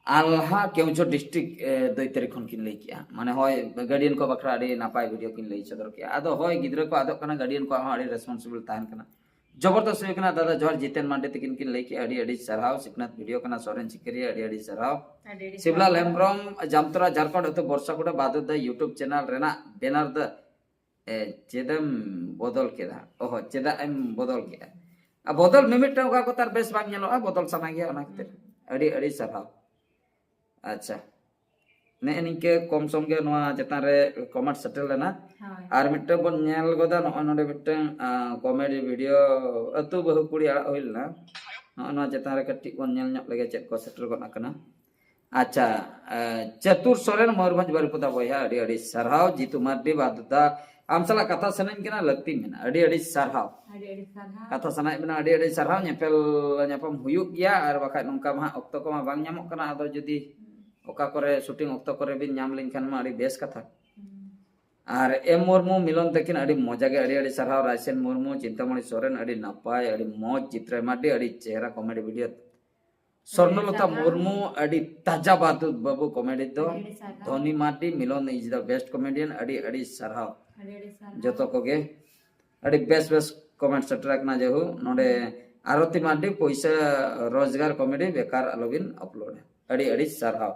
ᱟᱞᱦᱟ ᱠᱮᱣᱡᱷᱚ ᱰᱤᱥᱴᱨᱤᱠᱴ ᱫᱟᱹᱭᱛᱟᱹᱨᱤ ᱠᱷᱚᱱ ᱠᱤᱱ ᱞᱟᱹᱭ ᱠᱮᱜᱼᱟ᱾ ᱢᱟᱱᱮ ᱦᱳᱭ, ᱜᱟᱨᱰᱤᱭᱟᱱ ᱠᱚ ᱵᱟᱠᱷᱨᱟ ᱟᱹᱰᱤ ᱱᱟᱯᱟᱭ ᱵᱷᱤᱰᱤᱭᱳ ᱠᱤᱱ ᱞᱟᱹᱭ ᱥᱚᱫᱚᱨ ᱠᱮᱜᱼᱟ᱾ ᱟᱫᱚ ᱦᱳᱭ, ᱜᱤᱫᱽᱨᱟᱹ ᱠᱚ ᱟᱫᱚᱜ ᱠᱟᱱᱟ, ᱜᱟᱨᱰᱤᱭᱟᱱ ᱠᱚᱣᱟᱜ ᱦᱚᱸ ᱟᱹᱰᱤ ᱨᱮᱥᱯᱚᱱᱥᱤᱵᱚᱞ ᱛᱟᱦᱮᱱ ᱠᱟᱱᱟ᱾ ᱡᱚᱵᱚᱨᱫᱚᱥ ᱦᱩᱭ ᱠᱟᱱᱟ ᱫᱟᱫᱟ, ᱡᱚᱦᱟᱨ᱾ ᱡᱤᱛᱮᱱ ᱢᱟᱱᱰᱤ ᱛᱟᱹᱠᱤᱱ ᱠᱤᱱ ᱞᱟᱹᱭ ᱠᱮᱜᱼᱟ, ᱟᱹᱰᱤ ᱟᱹᱰᱤ ᱥᱟᱨᱦᱟᱣ᱾ ᱥᱤᱠᱷᱱᱟᱹᱛ ᱵᱷᱤᱰᱤᱭᱳ ᱠᱟᱱᱟ, ᱥᱚᱨᱮᱱ ᱥᱤᱠᱟᱹᱨᱤᱭᱟᱹ, ᱟᱹᱰᱤ ᱟᱹᱰᱤ ᱥᱟᱨᱦᱟᱣ᱾ ᱟᱹᱰᱤ ᱟᱹᱰᱤ ᱥᱤᱵᱞᱟᱞ ᱥᱟᱨᱦᱟᱣ᱾ ᱦᱮᱢᱵᱨᱚᱢ, ᱡᱟᱢᱛᱚᱨᱟ ᱡᱷᱟᱲᱠᱷᱚᱸᱰ ᱟᱹᱛᱩ ᱵᱚᱨᱥᱟᱜᱩᱰᱟ ᱵᱟᱫᱩᱫᱟ YouTube ᱪᱮᱱᱮᱞ ᱨᱮᱱᱟᱜ ᱵᱮᱱᱟᱨ ᱫᱚ ᱮ, ᱪᱮᱫ ᱮᱢ ᱵᱚᱫᱚᱞ ᱠᱮᱫᱟ? ᱚᱦᱚ, ᱪᱮᱫᱟᱜ ᱮᱢ ᱵᱚᱫᱚᱞ ᱠᱮᱫᱟ? ᱟᱨ ᱵᱚᱫᱚᱞ ᱢᱤᱢᱤᱫᱴᱟᱝ ᱚᱠᱟ ᱠᱚ ᱛᱟᱨ ᱵᱮᱥ ᱵᱟᱝ ᱧᱮᱞᱚᱜᱼᱟ, ᱵᱚᱫᱚᱞ ᱥᱟᱱᱟ ᱜᱮᱭᱟ, ᱚᱱᱟ ᱠᱷᱟᱹᱛᱤᱨ᱾ ᱟᱹᱰᱤ ᱟᱹᱰᱤ ᱥᱟᱨᱦᱟᱣ᱾ ᱟᱪᱪᱷᱟ, ᱱᱮᱜᱼᱮ ᱱᱤᱝᱠᱟᱹ ᱠᱚᱢ ᱥᱚᱢ ᱜᱮ ᱱᱚᱣᱟ ᱪᱮᱛᱟᱱ ᱨᱮ ᱠᱚᱢᱮᱱᱴ ᱥᱮᱴᱮᱨ ᱞᱮᱱᱟ᱾ ᱦᱳᱭ᱾ ᱟᱨ ᱢᱤᱫᱴᱟᱝ ᱵᱚᱱ ᱧᱮᱞ ᱜᱚᱫᱟ, ᱱᱚᱜᱼᱚᱭ ᱱᱚᱰᱮ ᱢᱤᱫᱴᱟᱝ ᱠᱚᱢᱮᱰᱤ ᱵᱷᱤᱰᱤᱭᱳ, ᱟᱹᱛᱩ ᱵᱟᱹᱦᱩ ᱠᱩᱲᱤ ᱟᱲᱟᱜ ᱦᱩᱭ ᱞᱮᱱᱟ᱾ ᱱᱚᱜᱼᱚᱭ ᱱᱚᱣᱟ ᱪᱮᱛᱟᱱ ᱨᱮ ᱠᱟᱹᱴᱤᱡ ᱵᱚᱱ ᱧᱮᱞ ᱧᱚᱜ ᱞᱮᱜᱮ ᱪᱮᱫ ᱠᱚ ᱥᱮᱴᱮᱨ ᱜᱚᱫ ᱟᱠᱟᱱᱟ᱾ ᱟᱪᱪᱷᱟ, ᱮ, ᱪᱟᱹᱛᱩᱨ ᱥᱚᱨᱮᱱ, ᱢᱚᱭᱩᱨᱵᱷᱚᱸᱡᱽ ᱵᱟᱹᱨᱤᱯᱚᱫᱟ ᱵᱚᱭᱦᱟ, ᱟᱹᱰᱤ ᱟᱹᱰᱤ ᱥᱟᱨᱦᱟᱣ᱾ ᱡᱤᱛᱩ ᱢᱟᱨᱰᱤ, ᱵᱟᱫᱩᱫᱟ, ᱟᱢ ᱥᱟᱞᱟᱜ ᱠᱟᱛᱷᱟ ᱥᱟᱱᱟᱧ ᱠᱟᱱᱟ, ᱞᱟᱹᱠᱛᱤ ᱢᱮᱱᱟᱜᱼᱟ᱾ ᱟᱹᱰᱤ ᱟᱹᱰᱤ ᱥᱟᱨᱦᱟᱣ᱾ ᱟᱹᱰᱤ ᱟᱹᱰᱤ ᱥᱟᱨᱦᱟᱣ᱾ ᱠᱟᱛᱷᱟ ᱥᱟᱱᱟᱭᱮᱫ ᱵᱮᱱᱟ, ᱟᱹᱰᱤ ᱟᱹᱰᱤ ᱥᱟᱨᱦᱟᱣ᱾ ᱧᱮᱯᱮᱞ ᱧᱟᱯᱟᱢ ᱦᱩᱭᱩᱜ ᱜᱮᱭᱟ, ᱟᱨ ᱵᱟᱠᱷᱟᱡ ᱱᱚᱝᱠᱟ ᱢᱟ ᱦᱟᱸᱜ ᱚᱠᱛᱚ ᱠᱚᱢᱟ ᱵᱟᱝ ᱧᱟᱢᱚᱜ ᱠᱟᱱᱟ᱾ ᱟᱫᱚ ᱡᱩᱫᱤ ᱚᱠᱟ ᱠᱚᱨᱮ ᱥᱩᱴᱤᱝ ᱚᱠᱛᱚ ᱠᱚᱨᱮ ᱵᱤᱱ ᱧᱟᱢ ᱞᱮᱱᱠᱷᱟᱱ ᱢᱟ ᱟᱹᱰᱤ ᱵᱮᱥ ᱠᱟᱛᱷᱟ᱾ ᱟᱨ ᱮᱢ ᱢᱩᱨᱢᱩ, ᱢᱤᱞᱚᱱ ᱛᱟᱹᱠᱤᱱ, ᱟᱹᱰᱤ ᱢᱚᱡᱟ ᱜᱮ, ᱟᱹᱰᱤ ᱟᱹᱰᱤ ᱥᱟᱨᱦᱟᱣ᱾ ᱨᱟᱭᱥᱮᱱ ᱢᱩᱨᱢᱩ, ᱪᱤᱱᱛᱟᱢᱚᱬᱤ ᱥᱚᱨᱮᱱ, ᱟᱹᱰᱤ ᱱᱟᱯᱟᱭ, ᱟᱹᱰᱤ ᱢᱚᱡᱽ᱾ ᱪᱤᱛᱨᱟ ᱢᱟᱨᱰᱤ, ᱟᱹᱰᱤ ᱪᱮᱦᱨᱟ ᱠᱚᱢᱮᱰᱤ ᱵᱷᱤᱰᱤᱭᱳ᱾ ᱥᱚᱨᱱᱚᱞᱚᱛᱟ ᱥᱟᱨᱦᱟᱣ᱾ ᱢᱩᱨᱢᱩ, ᱟᱹᱰᱤ ᱛᱟᱡᱟ ᱵᱟᱫᱩᱫ ᱵᱟᱹᱵᱩ ᱠᱚᱢᱮᱰᱤ ᱫᱚ᱾ ᱟᱹᱰᱤ ᱟᱹᱰᱤ ᱥᱟᱨᱦᱟᱣ᱾ ᱫᱷᱚᱱᱤ ᱢᱟᱨᱰᱤ, ᱢᱤᱞᱚᱱ is the best comedian, ᱟᱹᱰᱤ ᱟᱹᱰᱤ ᱥᱟᱨᱦᱟᱣ᱾ ᱟᱹᱰᱤ ᱟᱹᱰᱤ ᱥᱟᱨᱦᱟᱣ᱾ ᱡᱚᱛᱚ ᱠᱚᱜᱮ ᱟᱹᱰᱤ ᱵᱮᱥ ᱵᱮᱥ ᱠᱚᱢᱮᱱᱴ ᱥᱮᱴᱮᱨ ᱟᱠᱟᱱᱟ᱾ ᱡᱟᱭᱦᱳᱠ, ᱱᱚᱰᱮ ᱟᱨᱚᱛᱤ ᱢᱟᱨᱰᱤ, ᱯᱚᱭᱥᱟ ᱨᱳᱡᱽᱜᱟᱨ ᱠᱚᱢᱮᱰᱤ, ᱵᱮᱠᱟᱨ ᱟᱞᱚᱵᱤᱱ ᱟᱯᱞᱳᱰᱟ᱾ ᱟᱹᱰᱤ ᱟᱹᱰᱤ ᱥᱟᱨᱦᱟᱣ᱾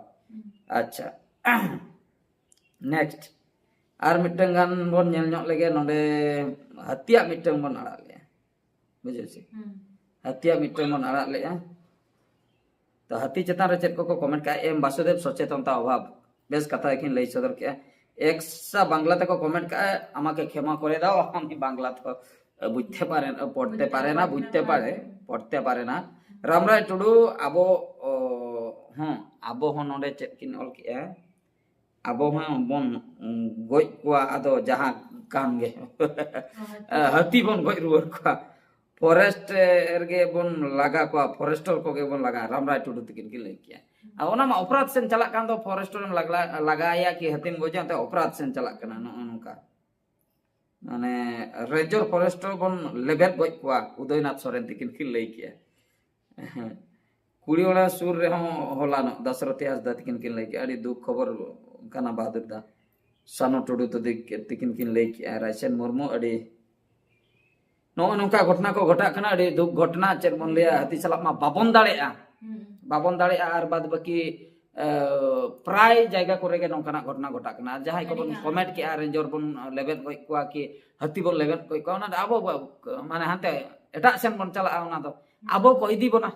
ᱟᱪᱪᱷᱟ, ᱱᱮᱠᱥᱴ ᱟᱨ ᱢᱤᱫᱴᱟᱝ ᱜᱟᱱ ᱵᱚᱱ ᱧᱮᱞ ᱧᱚᱜ ᱞᱮᱜᱮ᱾ ᱱᱚᱰᱮ ᱦᱟᱹᱛᱤᱭᱟᱜ ᱢᱤᱫᱴᱟᱝ ᱵᱚᱱ ᱟᱲᱟᱜ ᱞᱮᱜᱼᱟ, ᱵᱩᱡᱷᱟᱹᱣ ᱥᱮ? ᱦᱟᱹᱛᱤᱭᱟᱜ ᱢᱤᱫᱴᱟᱝ ᱵᱚᱱ ᱟᱲᱟᱜ ᱞᱮᱜᱼᱟ᱾ ᱛᱚ ᱦᱟᱹᱛᱤ ᱪᱮᱛᱟᱱ ᱨᱮ ᱪᱮᱫ ᱠᱚᱠᱚ ᱠᱚᱢᱮᱱᱴ ᱠᱟᱜᱼᱟ? ᱮᱢ ᱵᱟᱥᱩᱫᱮᱵ, ᱥᱚᱪᱮᱛᱚᱱᱛᱟ ᱚᱵᱷᱟᱵ᱾ ᱵᱮᱥ ᱠᱟᱛᱷᱟ ᱜᱮᱠᱤᱱ ᱞᱟᱹᱭ ᱥᱚᱫᱚᱨ ᱠᱮᱜᱼᱟ᱾ ᱮᱠᱥᱟ ᱵᱟᱝᱞᱟ ᱛᱮᱠᱚ ᱠᱚᱢᱮᱱᱴ ᱠᱟᱜᱼᱟ, আমাকে ক্ষমা করে দাও, আমি বাংলা তো বুঝতে পারে না, পড়তে পারে না, বুঝতে পারে, পড়তে পারে না। রামরায় টুডু, ᱟᱵᱚ, ᱚ, ᱦᱚᱸ, ᱟᱵᱚ ᱦᱚᱸ ᱱᱚᱰᱮ ᱪᱮᱫ ᱠᱤᱱ ᱚᱞ ᱠᱮᱜᱼᱟ? ᱟᱵᱚ ᱦᱚᱸ ᱵᱚᱱ, ᱩᱸ, ᱜᱚᱡ ᱠᱚᱣᱟ, ᱟᱫᱚ ᱡᱟᱦᱟᱸ ᱠᱟᱱ ᱜᱮ᱾ ᱦᱟᱹᱛᱤ ᱵᱚᱱ ᱜᱚᱡ ᱨᱩᱣᱟᱹᱲ ᱠᱚᱣᱟ᱾ ᱯᱷᱚᱨᱮᱥᱴ ᱨᱮᱜᱮ ᱵᱚᱱ ᱞᱟᱜᱟ ᱠᱚᱣᱟ, ᱯᱷᱚᱨᱮᱥᱴᱚᱨ ᱠᱚᱜᱮ ᱵᱚᱱ ᱞᱟᱜᱟ, ᱨᱟᱢᱨᱟᱭ ᱴᱩᱰᱩ ᱛᱤᱠᱤᱱ ᱠᱤᱱ ᱞᱟᱹᱭ ᱠᱮᱜᱼᱟ᱾ ᱟᱨ ᱚᱱᱟ ᱢᱟ ᱚᱯᱨᱟᱫᱷ ᱥᱮᱱ ᱪᱟᱞᱟᱜ ᱠᱟᱱ ᱫᱚ, ᱯᱷᱚᱨᱮᱥᱴᱚᱨ ᱮᱢ ᱞᱟᱜᱟ-, ᱞᱟᱜᱟᱭᱟ ᱠᱤ ᱦᱟᱹᱛᱤᱢ ᱜᱚᱡᱟ, ᱚᱱᱛᱮ ᱚᱯᱨᱟᱫᱷ ᱥᱮᱱ ᱪᱟᱞᱟᱜ ᱠᱟᱱᱟ, ᱱᱚᱜᱼᱚ ᱱᱚᱝᱠᱟ᱾ ᱢᱟᱱᱮ ᱨᱮᱧᱡᱚᱨ ᱯᱷᱚᱨᱮᱥᱴᱚᱨ ᱵᱚᱱ ᱞᱮᱵᱮᱫ ᱜᱚᱡ ᱠᱚᱣᱟ, ᱩᱫᱚᱭᱱᱟᱛᱷ ᱥᱚᱨᱮᱱ ᱛᱤᱠᱤᱱ ᱠᱤᱱ ᱞᱟᱹᱭ ᱠᱮᱜᱼᱟ᱾ ᱠᱩᱲᱤ ᱚᱲᱟᱜ ᱥᱩᱨ ᱨᱮᱦᱚᱸ ᱦᱚᱞᱟᱱᱚᱜ ᱫᱟᱥᱨᱚᱛᱷᱤ ᱦᱟᱸᱥᱫᱟ ᱛᱤᱠᱤᱱ ᱠᱤᱱ ᱞᱟᱹᱭ ᱠᱮᱜᱼᱟ, ᱟᱹᱰᱤ ᱫᱩᱠ ᱠᱷᱚᱵᱚᱨ ᱠᱟᱱᱟ ᱵᱟᱦᱟᱫᱩᱨ ᱫᱟ᱾ ᱥᱟᱱᱩ ᱴᱩᱰᱩ ᱛᱟᱹᱫᱤ ᱛᱤᱠᱤᱱ ᱠᱤᱱ ᱞᱟᱹᱭ ᱠᱮᱜᱼᱟ, ᱨᱟᱭᱪᱟᱸᱫᱽ ᱢᱩᱨᱢᱩ ᱟᱹᱰᱤ ᱱᱚᱜᱼᱚ ᱱᱚᱝᱠᱟ ᱜᱷᱚᱴᱚᱱᱟ ᱠᱚ ᱜᱷᱚᱴᱟᱜ ᱠᱟᱱᱟ, ᱟᱹᱰᱤ ᱫᱩᱠ ᱜᱷᱚᱴᱚᱱᱟ᱾ ᱪᱮᱫ ᱵᱚᱱ ᱞᱟᱹᱭᱟ, ᱦᱟᱹᱛᱤ ᱥᱟᱞᱟᱜ ᱢᱟ ᱵᱟᱵᱚᱱ ᱫᱟᱲᱮᱭᱟᱜᱼᱟ, ᱦᱩᱸ᱾ ᱵᱟᱵᱚᱱ ᱫᱟᱲᱮᱭᱟᱜᱼᱟ᱾ ᱟᱨ ᱵᱟᱫ ᱵᱟᱹᱠᱤ ᱮ, ᱯᱨᱟᱭ ᱡᱟᱭᱜᱟ ᱠᱚᱨᱮ ᱜᱮ ᱱᱚᱝᱠᱟᱱᱟᱜ ᱜᱷᱚᱴᱚᱱᱟ ᱜᱷᱚᱴᱟᱜ ᱠᱟᱱᱟ᱾ ᱟᱨ ᱡᱟᱦᱟᱸᱭ ᱠᱚᱵᱚᱱ ᱟᱹᱰᱤ ᱜᱟᱱ᱾ ᱠᱚᱢᱮᱱᱴ ᱠᱮᱜᱼᱟ, ᱨᱮᱧᱡᱚᱨ ᱵᱚᱱ ᱞᱮᱵᱮᱫ ᱜᱚᱡ ᱠᱚᱣᱟ ᱠᱤ ᱦᱟᱹᱛᱤ ᱵᱚᱱ ᱞᱮᱵᱮᱫ ᱜᱚᱡ ᱠᱚᱣᱟ, ᱚᱱᱟ ᱫᱚ ᱟᱵᱚ ᱵᱟ-, ᱢᱟᱱᱮ ᱦᱟᱱᱛᱮ ᱮᱴᱟᱜ ᱥᱮᱱ ᱵᱚᱱ ᱪᱟᱞᱟᱜᱼᱟ᱾ ᱚᱱᱟ ᱫᱚ ᱟᱵᱚ ᱠᱚ ᱤᱫᱤ ᱵᱚᱱᱟ᱾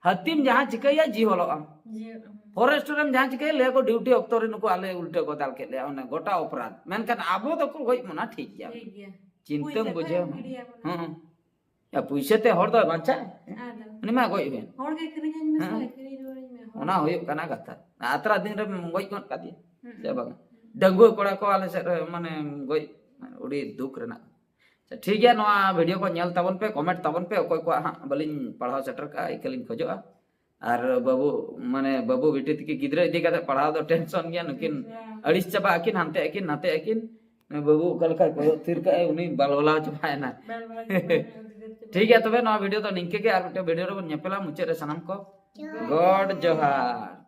ᱦᱟᱹᱛᱤᱢ ᱡᱟᱦᱟᱸ ᱪᱤᱠᱟᱹᱭᱟ, ᱡᱤᱦᱚᱞᱚᱜ ᱟᱢ᱾ ᱡᱤᱦᱚᱞᱚᱜ ᱟᱢ᱾ ᱯᱷᱚᱨᱮᱥᱴ ᱨᱮᱢ ᱡᱟᱦᱟᱸ ᱪᱤᱠᱟᱹᱭᱟ, ᱞᱟᱹᱭᱟ ᱠᱚ ᱰᱤᱭᱩᱴᱤ ᱚᱠᱛᱚ ᱨᱮ ᱱᱩᱠᱩ ᱟᱞᱮ ᱩᱞᱴᱟᱹ ᱠᱚ ᱫᱟᱞ ᱠᱮᱫ ᱞᱮᱭᱟ, ᱚᱱᱮ ᱜᱚᱴᱟ ᱚᱯᱨᱟᱫᱷ᱾ ᱢᱮᱱᱠᱷᱟᱱ ᱟᱵᱚ ᱫᱚᱠᱚ ᱜᱚᱡ ᱵᱚᱱᱟ, ᱴᱷᱤᱠ ᱜᱮᱭᱟ᱾ ᱴᱷᱤᱠ ᱜᱮᱭᱟ᱾ ᱪᱤᱱᱛᱟᱹᱢ ᱯᱩᱭᱥᱟᱹ ᱠᱚ ᱵᱩᱡᱷᱟᱹᱣ ᱮᱢ ᱢᱟ᱾ ᱜᱤᱰᱤᱭᱟᱵᱚᱱᱟ᱾ ᱦᱩᱸ᱾ ᱭᱟ, ᱯᱩᱭᱥᱟᱹ ᱛᱮ ᱦᱚᱲ ᱫᱚ ᱵᱟᱧᱪᱟᱜᱼᱟ? ᱟᱫᱚ᱾ ᱩᱱᱤ ᱢᱟ ᱜᱚᱡ ᱦᱩᱭᱮᱱ᱾ ᱦᱚᱲ ᱜᱮ ᱠᱤᱨᱤᱧᱟᱹᱧ ᱢᱮᱥᱮ, ᱦᱮᱸ᱾ ᱠᱤᱨᱤᱧ ᱨᱩᱣᱟᱹᱲᱟᱹᱧ ᱢᱮ, ᱦᱚᱲ᱾ ᱚᱱᱟ ᱦᱩᱭᱩᱜ ᱠᱟᱱᱟ ᱠᱟᱛᱷᱟ᱾ ᱟᱛᱨᱟ ᱫᱤᱱ ᱨᱮᱢ ᱜᱚᱡ ᱜᱚᱫ ᱠᱟᱫᱮᱭᱟ, ᱦᱩᱸ᱾ ᱥᱮ ᱵᱟᱝ? ᱰᱟᱺᱜᱩᱣᱟᱹ ᱠᱚᱲᱟ ᱠᱚ ᱟᱞᱮ ᱥᱮᱫ ᱨᱮ, ᱢᱟᱱᱮ, ᱜᱚᱡ, ᱟᱹᱰᱤ ᱫᱩᱠ ᱨᱮᱱᱟᱜ᱾ ᱟᱪᱪᱷᱟ, ᱴᱷᱤᱠ ᱜᱮᱭᱟ, ᱱᱚᱣᱟ ᱵᱷᱤᱰᱤᱭᱳ ᱠᱚ ᱧᱮᱞ ᱛᱟᱵᱚᱱ ᱯᱮ, ᱠᱚᱢᱮᱱᱴ ᱛᱟᱵᱚᱱ ᱯᱮ᱾ ᱚᱠᱚᱭ ᱠᱚᱣᱟᱜ ᱦᱟᱸᱜ ᱵᱟᱹᱞᱤᱧ ᱯᱟᱲᱦᱟᱣ ᱥᱮᱴᱮᱨ ᱠᱟᱜᱼᱟ, ᱤᱠᱟᱹ ᱞᱤᱧ ᱠᱷᱚᱡᱚᱜᱼᱟ᱾ ᱟᱨ ᱵᱟᱹᱵᱩ, ᱢᱟᱱᱮ, ᱵᱟᱹᱵᱩ ᱵᱤᱴᱤ ᱛᱟᱹᱠᱤᱱ ᱜᱤᱫᱽᱨᱟᱹ ᱤᱫᱤ ᱠᱟᱛᱮ ᱯᱟᱲᱦᱟᱣ ᱫᱚ ᱴᱮᱱᱥᱚᱱ ᱜᱮᱭᱟ᱾ ᱱᱩᱠᱤᱱ ᱟᱹᱲᱤᱥ ᱪᱟᱵᱟᱜ ᱟᱹᱠᱤᱱ, ᱦᱟᱱᱛᱮ ᱟᱹᱠᱤᱱ, ᱱᱟᱛᱮ ᱟᱹᱠᱤᱱ᱾ ᱵᱟᱹᱵᱩ ᱚᱠᱟ ᱞᱮᱠᱟᱭ ᱠᱚᱭᱚᱜ ᱛᱷᱤᱨ ᱠᱟᱜᱼᱟᱭ, ᱩᱱᱤ ᱵᱟᱞᱵᱟᱞᱟᱣ ᱪᱟᱵᱟᱭᱮᱱᱟ᱾ ᱵᱟᱞᱵᱟᱞᱟᱣ ᱪᱟᱵᱟᱭᱮᱱᱟ, ᱩᱫᱽᱜᱟᱹᱨ ᱪᱟᱵᱟᱭᱮᱱᱟ᱾ ᱴᱷᱤᱠ ᱜᱮᱭᱟ, ᱛᱚᱵᱮ ᱱᱚᱣᱟ ᱵᱷᱤᱰᱤᱭᱳ ᱫᱚ ᱱᱤᱝᱠᱟᱹ ᱜᱮ, ᱟᱨ ᱢᱤᱫᱴᱮᱱ ᱵᱷᱤᱰᱤᱭᱳ ᱨᱮᱵᱚᱱ ᱧᱮᱯᱮᱞᱟ᱾ ᱢᱩᱪᱟᱹᱫ ᱨᱮ ᱥᱟᱱᱟᱢ ᱠᱚ ᱡᱚᱦᱟᱨ᱾ ᱜᱚᱰ ᱡᱚᱦᱟᱨ᱾